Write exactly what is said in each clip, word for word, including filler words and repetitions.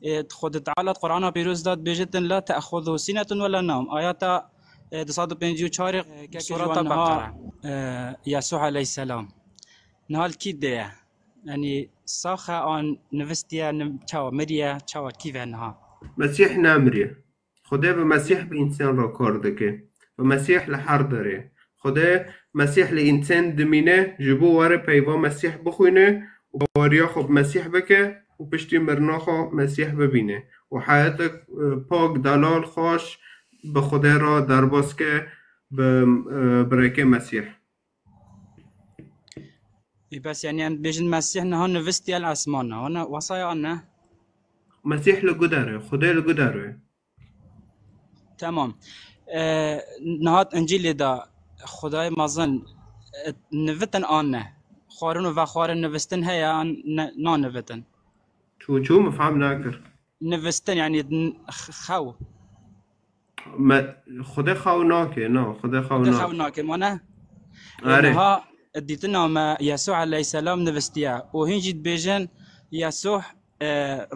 Ê, Xwedê Teala di Qur'ana Pîroz de dibêjitin, "La te'xuzuhu sinetun ve la nevm." Ayeta, ê, du sed û pêncî û çar, ê, Surata Beqere. Ê, Yasuh aleyhisselam. Niha li kî de ye? Yanî sax e an nivistiye, nim-, çawa miriye, çawa kî ve niha? Mesîh nemiriye. Xwedê bi Mesîh bi însan re kar dike. Bi Mesîh li her derê. Xwedê Mesîh li însan dimîne, ji bo were peyva Mesîh bixwîne û baweriya xwe bi Mesîh bike û piştî mirina xwe Mesîh bibîne û heyetek, e, pak, delal, xweş bi Xwedê re derbas ke bi, e, birêkê Mesîh. Ê, bes, yanî, em dibêjin Mesîh niha nivistiye li esmanan, wana wesaya ne? Mesîh li guder e, Xwedê li guder e. Tamam. E, niha di Încîlê de Xwedayê mezin, e, nivitin an ne? Xwarin û vexwarin nivistin heye an ne, nanivitin? Çû, çû, min fehm nakir. Nivistin, yanî n-, x-, xew. Me, Xwedê xew nake, na, Xwedê xew Xwedê nake. Xew nake, ma ne? Erê. Niha dîtina me Yasuh aleyhisselam nivistiye. Û hîn jî dibêjin Yasuh, e,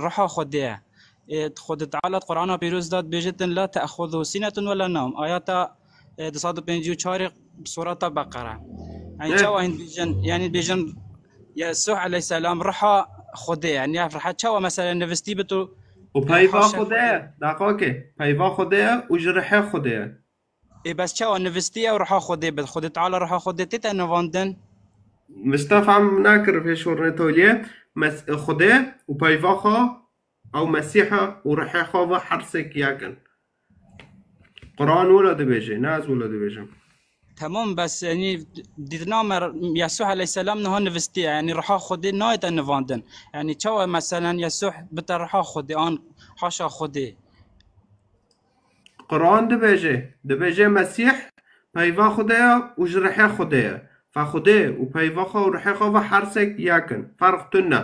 ruha Xwedê ye. E, Xwedê Teala di Qur'ana Pîroz de dibêjitin, "La te'xuzuhu sinetun ve la nevm." Ayeta, e, du sed û pêncî û çar, Surata Beqere. Yanî Eh. çawa hîn dibêjin, yanî dibêjin Yasuh aleyhisselam ruha Xwedê ye. Yanî ev ruha çawa mesela nivistî bit û Û peyva Xwedê ye, daqa ke, peyva Xwedê ye û ji rihê Xwedê ye. Ê, bes çawa nivistî ye û ruha Xwedê bit? Xwedê Teala ruha Xwedê tête nivandin? Min ji te fehm nekir vê şornê toliyê. Mes-, Xwedê û peyva xwe ew Mesîh e û rihê xwe ve her sêk yek in. Quran wilo dibêje, ne ez wilo dibêjim. Tamam, bes, yanî, dîtina me Yasuh aleyhisselam niha nivistiye, yanî, ruha Xwedê nayête nivandin. Yanî, çawa, meselen, Yasuh bite ruha Xwedê, an haşa Xwedê? Quran dibêje, dibêje Mesîh peyva Xwedê ye û ji rihê Xwedê ye. Fe Xwedê û peyva xwe û rihê xwe ve her sêk yek in. Ferq tune.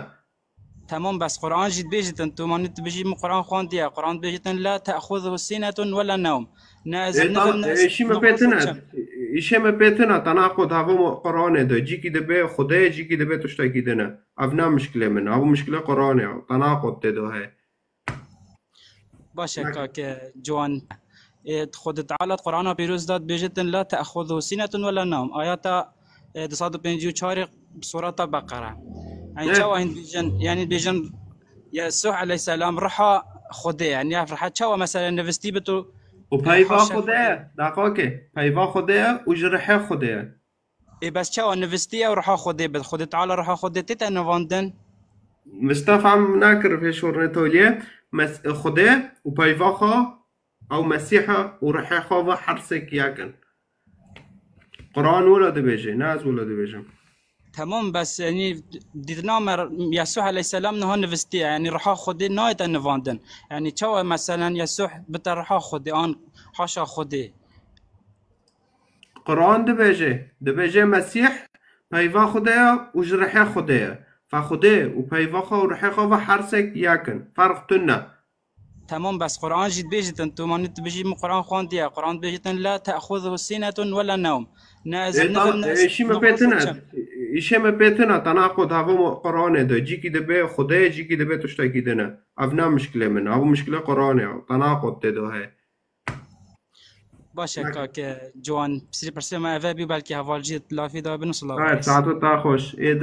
Tamam, bes Quran jî dibêjitin, tu manî tu bijî min Quran xwandiye. Quran dibêjitin, "La te'xuzuhu sinetun ve la nevm." Ne ez Ê, nivim, ne ê, ez şî me pê tine. Îşê me pê tine, tenaqud hava Quranê de. Cîkî dibe Xwedê, cîkî dibe tiştekî dine. Ev ne mişkilê min. Ev mişkilê Quranê ye. Tenaqud tê de heye. Baş e, kake ciwan. Ê, Xwedê Teala di Qur'ana Pîroz de dibêjitin, "La te'xuzuhu sinetun ve la nevm." Ayeta, ê, du sed û pêncî û çar, Surata Beqere. Yanî Eh. çawa hîn dibêjin, yanî dibêjin Yasuh aleyhisselam ruha Xwedê ye. Yanî ev ruha çawa mesela nivistî bit û Û peyva haşa Xwedê ye, daqa ke, peyva Xwedê ye û ji rihê Xwedê ye. Ê, bes çawa nivistî ye û ruha Xwedê bit? Xwedê Teala ruha Xwedê tête nivandin? Min ji te fehm nekir vê şornê toliyê. Mes-, Xwedê û peyva xwe ew Mesîh e û rihê xwe ve her sêk yek in. Quran wilo dibêje, ne ez wilo dibêjim. Tamam, bes, yanî, dîtina me Yasuh aleyhisselam niha nivistiye, yanî, ruha Xwedê nayête nivandin. Yanî, çawa, meselen, Yasuh bite ruha Xwedê, an haşa Xwedê? Quran dibêje, dibêje Mesîh peyva Xwedê ye û ji rihê Xwedê ye. Fe Xwedê û peyva xwe û rihê xwe ve her sêk yek in. Ferq tune. Tamam, bes Quran jî dibêjitin, tu manî tu bijî min Quran xwandiye. Quran dibêjitin, "La te'xuzuhu sinetun ve la nevm." Ne ez Ê, nivim, ta-, ne ê, ez şî me pê tine. Îşê me pê tine, tenaqud hava Quranê de. Cîkî dibe Xwedê, cîkî dibe tiştekî dine. Ev ne mişkilê min. Ev mişkilê Quranê ye. Tenaqud tê de heye. Baş e, kake ciwan, pisî-, pirsê me eve bî, belkî heval jî lafî da bin û silav. Evet, saeto ta xweş. Ê,